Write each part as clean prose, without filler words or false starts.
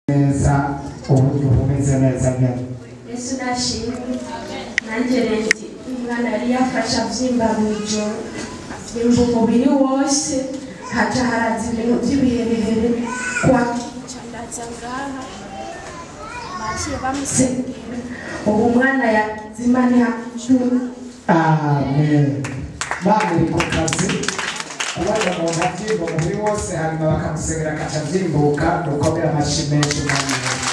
Neza, uburyo bumeze neza nyine. Yesu nashimwe. Nanjye rero umwana yari yafashe abyimba mu ijoro, abyimba umubiri wose, haca haraza ibintu by'ibiherehere kwa ndaza ngaha baciye bamusengera, ubu umwana yakize. Imana ihakijuwe. Amen. Imana iri ku kazi. Kubona umuntu abyimba umubiri wose, hanyuma bakamusengera akaca abyimbuka, dukomere amashyi menshi Umwami Yesu.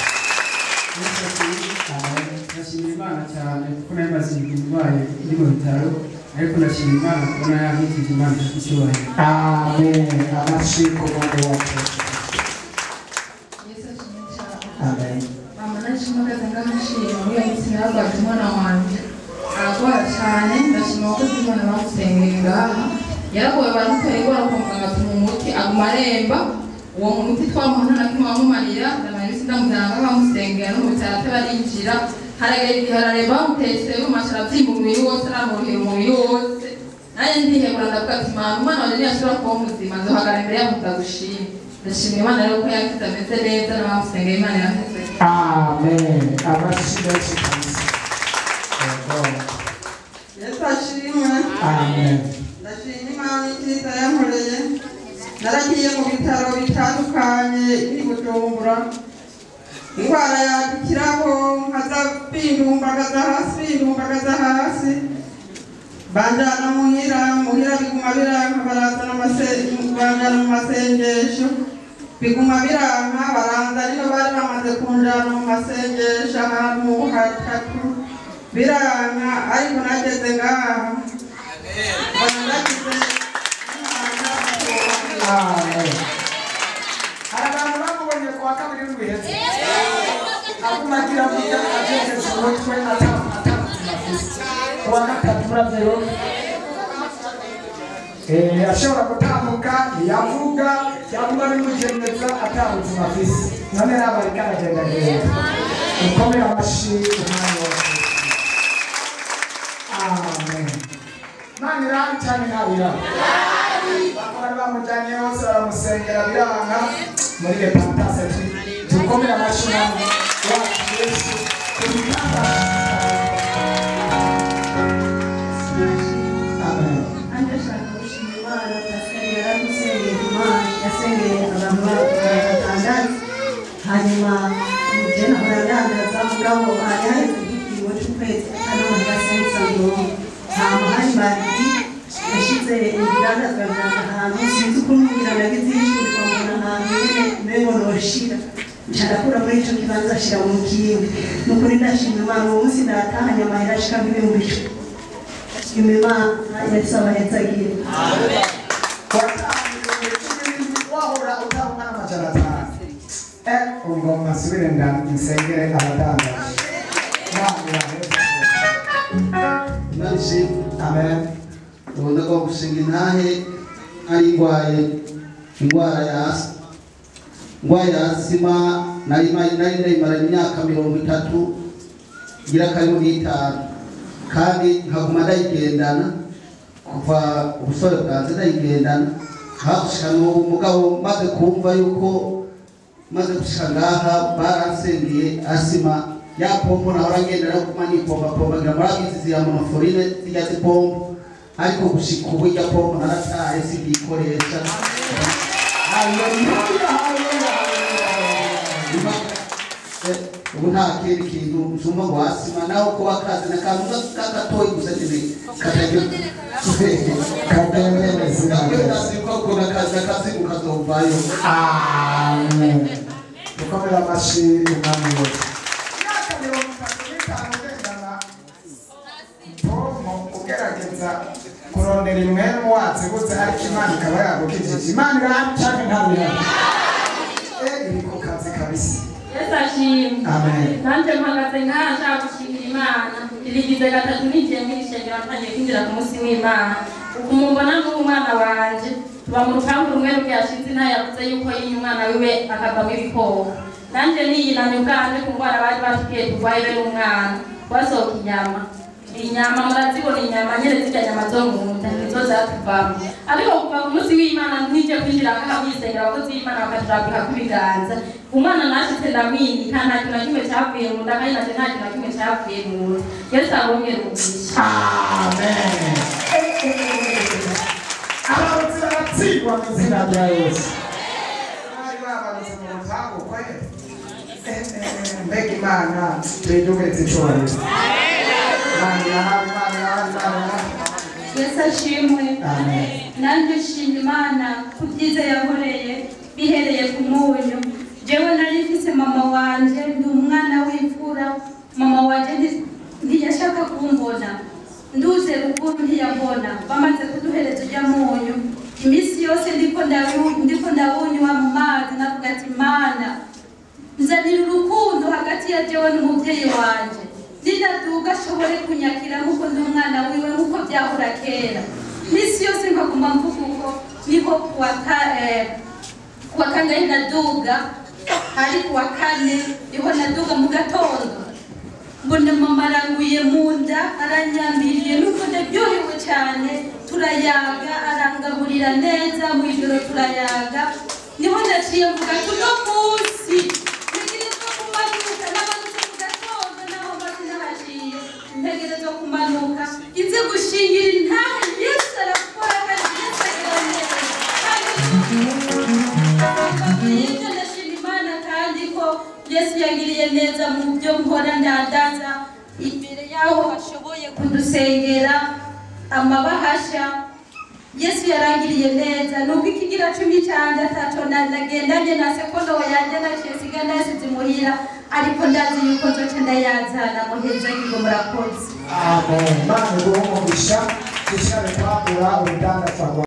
Amen. Ndashimira Imana cyane kuko nari maze igihe ndwaye ndi mu bitaro, ariko ndashima Imana kubona yankijije. Imana ifite icyubahiro. Amen. Amashyi ku Mwami wacu. Yesu ashimwe cyane. Amen. Mama, naje mpagaze ngaho nshima. Muri iyo minsi nararwaje, umwana wanjye ararwara cyane. Ndashima abakozi b'Imana bamusengeye ngaha. Yaragowe, baramutera indwara kwa muganga, tumuha umuti aguma aremba. Uwo muti twamuha nta na kimwe wamumarira. Ndamara iminsi ndamujyana ngaho, bamusengera no mu bitaro atabarinjira. Haragera igihe araremba, bamuteye serumu, aca arabyimba umubiri wose, aramuruhira umubiri wose. Nanjye ndihebura, ndavuga ati: "Mama, umwana wanjye ntiyashobora kuba muzima, nzohagarara imbere yabo ndagushima." Ndashimira Imana rero ko yakize, ameze neza, n'abamusengeye Imana yakize. Amen. Amashyi menshi kabisa. Yego. Yesu ashimwe. Amen. Ndashima Imana icyiza yankoreye. Naragiye mu bitaro bitandukanye i Bujumbura, indwara yadukiraho nkaza bindumbagaza hasi, bindumbagaza hasi, banjyana muhira. Muhira biguma biranka, barazana banjyana mu masengesho, biguma biranka, baranza niyo bari bamaze kunjana mu masengesho ahantu hatatu, biranka. Ariko nageze ngaha mbona nagize Imana. Amen. Hari abantu bamubonye ku wa kabiri w'indwi aguma agira burya ajejeje umutwe, atabuzima afise. Ku wa gatatu muravyibuka, ashobora gutambuka, yavuga, cyangwa bimugendeza atabuzima afise. None raba ariko aragenda genda. Ukomere amashi Umwami wacu. Amen. Imana irahari cyane, ntabirahari. Bari bamujyanye hose, baramusengera biranga. Muri repentance dukomere amashyi Umwami wacu Yesu ku bitangaza. Amen. Nanjye nshaka gushima Imana. Pascal yaradusengeye, Imana yasengeye abantu batandatu. Hanyuma je nahora ndandaza, mugabo hari haheze nk'ikiringo c'ukwezi atanamahera sensa ngo hama hari mardi yashize ibidandazwa vyanje ahantu, sinzi ukuntu ngira nagize ishurirwa, mbona ahantu nyene umengo noshira, nca ndakura muri ico kibanza shira mu kindi. Nukuri ndashima Imana, uwo munsi natahanye amahera ashika nk'ibihumbi 10. Shima Imana, Yesu abahezagire. Watanga 17,000, wahora utanga n'500. Ngomba nsubire nsengere abadandaje. Imana ibaheze. Imana ishimwe. Amen. Ubu ndagomba gushinga intahe. Nari ndwaye indwara ya asima. Indwara ya asima nari ndayimara imyaka 30 ngira karibu n'itanu, kandi nkaguma ndayigendana kuva ubusore bwanjye, ndayigendana hagushika n'ubu. Mugabo maze kumva yuko maze gushika ngaha baransengeye, asima ya pompo nahora ngendera kuma nipompa pompa, ngira murabizi ziriya monoforine zirya zipompo, ariko gushika ubu irya pompo narataye, sindiyikoresha. Haleluya, haleluya, haleluya. Ubu nta kindi kintu nsumba ngo asima, naho kuba kazi na kantu gatoyi gusa nyine katagira Kagende neza. Ndazi ko ukuntu akazi akazi ukazovayo. Amen. Dukomere amashyi Umwami Yesu. Imyaka 35 ugendana pompo, ugerageza kurondera impwemu wazibutse, ariko Imana ikaba yagukijije. Imana irahari canke ntabihari? Iri ku kazi kabisa. Yesu ashimwe. Amen. Nanjye mpagaze ngaha nshaka gushimira Imana. Irigize gatatu ninjiye muri ishengero, ntangiye kwinjira ku munsi w'Imana. Uku mumbona nk'umwana wanje, tuba mu rupangu rumwe rumwe. Yashinze inaha, yavuze yuko yinye umwana wiwe akavamo ibikoko. Nanjye niyinamye ubwanje ku ndwara bari batubwiye turwaye, be n'umwana wasohoka inyama. Inyama murazibona, inyama nyene zirya nyama zo mu nda nizo zatuvamo. Ariko kuva ku munsi w'Imana nije kwinjira ngaha mwisengera, abakozi b'Imana bakaturambika ku biganza, umwana nashitse ndamwinika, nta kintu na kimwe cavuye mu nda, kandi naje nta kintu na kimwe cavuye mu nda. Yesu abongere umugisha. Amen. Abarozi baratsindwa mu izina rya Yesu. Bari babarutse mu rupangu kweli. Mbega Imana tuyidugirize icyubahiro. Imana irahari, Imana irahari, Imana irahari. Yesu ashimwe. Amen. Nanjye nshima Imana ku byiza yankoreye bihereye ku munyu. Jewe nari mfise mama wanje, ndi umwana w'imfura. Mama wanje ntiyashaka kumbona, nduze ruguru ntiyambona. Bamaze kuduhereza ujya munyu, iminsi yose ndiko ndawunywa mu mazi, navuga ati Mana nzanira urukundo hagati ya jewe n'umubyeyi wanje, ninaduga ashobore kunyakira nk'uko ndi umwana wiwe, nk'uko byahora kera. Iminsi yose nkaguma mvuga uko. Niho kuwa kangahe naduga, ari kuwa kane niho naduga mu gatondo, mbona mama aranguye mu nda, aranyambiriye, nuko ndaryohewe cyane. Turayaga, arangaburira neza, mu ijoro turayaga. Niho naciye mvuga ati uno munsi ntegerezwa kumanuka, namanutse mu gatondo, naho maze nahaciye ntegerezwa kumanuka inze gushingira intahe. Yesu arakora kandi Yesu agira neza. Kandi ndashima Imana kandi ko Yesu yangiriye neza mu byo mpora ndandaza. Imbere yaho bashoboye kudusengera amabahasha, Yesu yarangiriye neza. Nubwo ikigira 10 canje ataco nagendanye na sekondo yanjye naciye siga nasize imuhira, ariko ndazi yuko nzoca ndayazana. Muheza ngingo, murakoze. Amen. Imana iguhe umugisha, dushobore kwagura urudandazwa rwawe.